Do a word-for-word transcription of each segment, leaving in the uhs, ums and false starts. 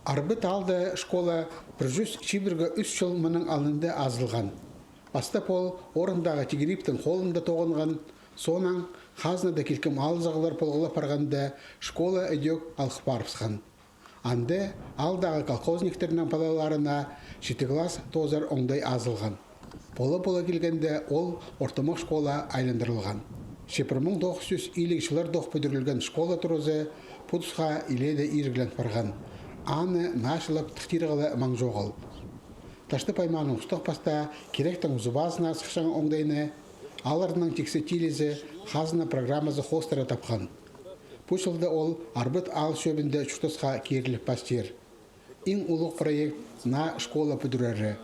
Арбыт аалда школа пір чӱс чибіргі ӱс чыл мының алнында азылған. Пастап ол орындағы Тигірибтің холында тоғынған, соонаң хазнада килкім алызығлар полғлап парғанда, школа ідӧк алых парыбысхан. Анда аалдағы колхозниктернің палаларына читі класс тоозар оңдай азылған. Пола-пола килгенде ол ортымах школа айландырылған. Че пір муң тоғыс чӱс илиг чыллардох пӱдірілген школа туразы пу тусха илееде иргілен парған. Аны нааҷылап тыхтирға ла маң чоғыл. Таштып аймааның устағ-пастаа киректің узубазына сыхчаң оңдайны аларның тиксі тилізі хазна программазы хоостыра тапхан. Пу чылда ол Арбыт аал чӧбінде чуртасха киріліп пастир. Иң улуғ проект — наа школа пӱдірері.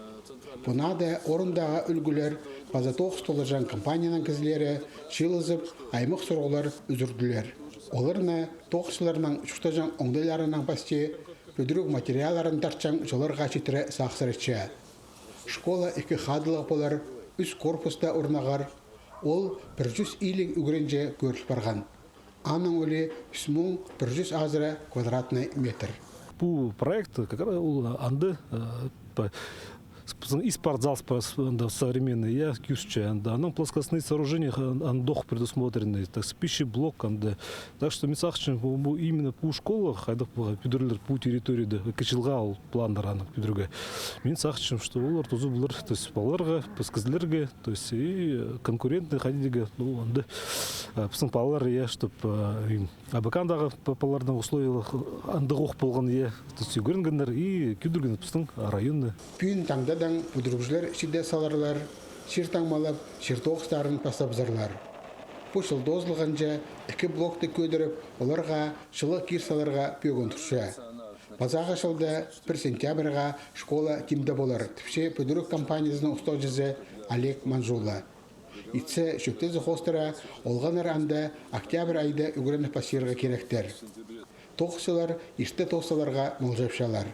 Пу наада орындағы ӱлгӱлер паза тоғыс толдырҷаң компанияның кізілері чыылызып, аймах сурығлар ӱзӱрділер. Оларны тоғысчыларның чуртаҷаң оңдайларынаң пасти пӱдіріг материалларын тартчаң чолларға читіре сағыссыратча. Школа ікі хадылығ полар, ӱс корпуста орнағар. Ол пір чӱс илиг ӱгренҷі кӧріл парған. Аның улии ӱс муң пір чӱс азыра квадратный метр. Пу проект как раз ол анда, э, по-, с-, с-, испарт зал с-, анда современный, я, кирче, анда. Анаң плоскостные сооружения, ан-, андох предусмотрены, так, пищеблок анда. Так что мин сағынчам, пу, пу именно пу школа, хайдағ пу пӱдірілер пу территорияда, ікі чылға ол планнар аның пӱдірерге. Мин сағынчам, что олар туза полар, то есть палаларға, піс кізілерге, то есть и конкурентный хайди дее, ну, анда, а, пістің палалар, я, чтоб, а, и Абакандағы п-, палаларның условиялары андағох полған, я, то есть ӱгренгеннер и кӧдірген пістің районны. Пӱӱн таңдадаң пӱдірігҷілер чиде саларлар, чир таңмалап, чир тоғыстарын пастабызарлар. Пу чыл тоозылғанҷа ікі блокты кӧдіріп, оларға чылығ кир саларға пӧгін турча. Пазағы чылда пір сентябрьға школа тимде полар, тіпче пӱдіріг компаниязының устағҷызы Олег Манжула. Итсе чӧптезі хоостыра, олғаннар анда октябрь айда ӱгреніп пастирға киректер. Тоғысчылар ирте тоос саларға молҷапчалар.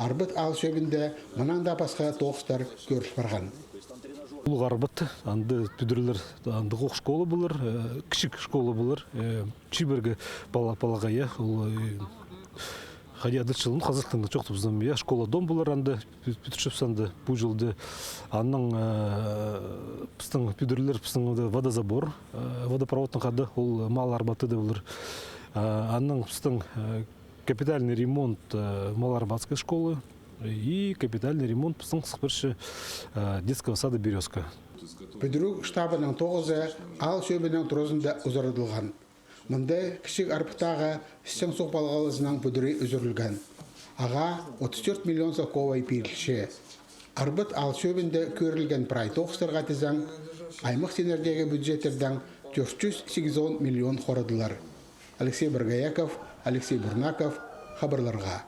Арбыт аал чӧбінде мынаң даа пасха тоғыстар кӧріл парған. Улуғ Арбат, анда пӱдірілер, андағох школа полар, э, кічіг школа полар, э, чибіргі пала-, палаға, я, ол, э, хайди адалча ол, ну, хазах тілінең чоохтабызам, я, школа-дом полар анда, пӱ-, пӱдірчебіс анда пу чылда. Анаң, э, пістің пӱдірілер, пістің анда водозабор, э, водопроводтың хада, ол Малый Арбатта даа полар. Э, анаң пістің, э, капитальный ремонт, э, Малоарбатской школы и капитальный ремонт пістің сых парча, э, детского сада «Берёзка». Пӱдіріг штабының тоғызы аал чӧбінің туразында узарадылған. Мында Кічіг Арбаттағы Сцян суғ палғалызының пӱдірі ӱзӱрілген. Ағаа отыс тӧрт миллион салковай пирілче. Арбат аал чӧбінде кӧрілген прай тоғыстарға тізең, аймах синнердегі бюджеттердең тӧрт чӱс сигізон миллион хорадылар. Алексей Боргояков, Алексей Бурнаков, хабарларға.